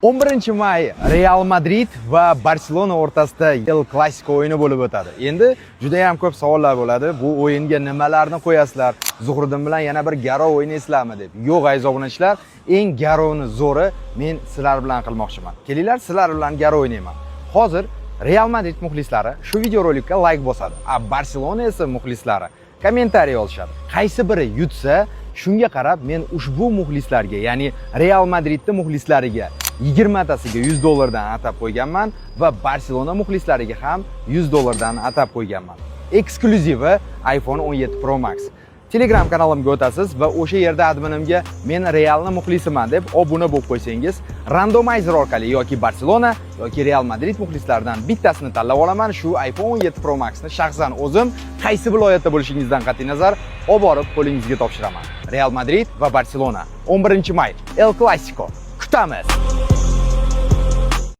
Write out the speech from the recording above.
11 may Real Madrid va Barselona o'rtasida El Clasico o'yini bo'lib o'tadi. Endi juda ham ko'p savollar bo'ladi. Bu o'yinga nimalarni qo'yasizlar? Zuhriddin bilan yana bir garov o'ynaysizlarmi deb. Yo'q, aziz obunachilar, eng garovni zo'ri men sizlar bilan qilmoqchiman. Kelinglar, sizlar bilan garov o'ynayman. Hozir Real Madrid muxlislari shu videorolikka layk bosadi. A Barselona esa muxlislari kommentariy yozishadi. Qaysi biri yutsa, shunga qarab men ushbu muxlislarga, ya'ni Real Madridni muxlislariga 20 tasiga 100 dollardan atab qo'yganman va Barselona muxlislariga ham 100 dollardan atab qo'yganman. Eksklyuzivi iPhone 17 Pro Max. Telegram kanalimga o'tasiz va o'sha yerda adminimga "Men Realni muxlisiman" deb obuna bo'lib qo'ysangiz, randomizer orqali yoki Barselona, yoki Real Madrid muxlislaridan bittasini tanlab olaman. Shu iPhone 17 Pro Maxni shaxsan o'zim qaysi viloyatda bo'lishingizdan qat'iy nazar olib borib qo'lingizga topshiraman. Real Madrid va Barselona, 11 may, El Clasico. Kutamiz.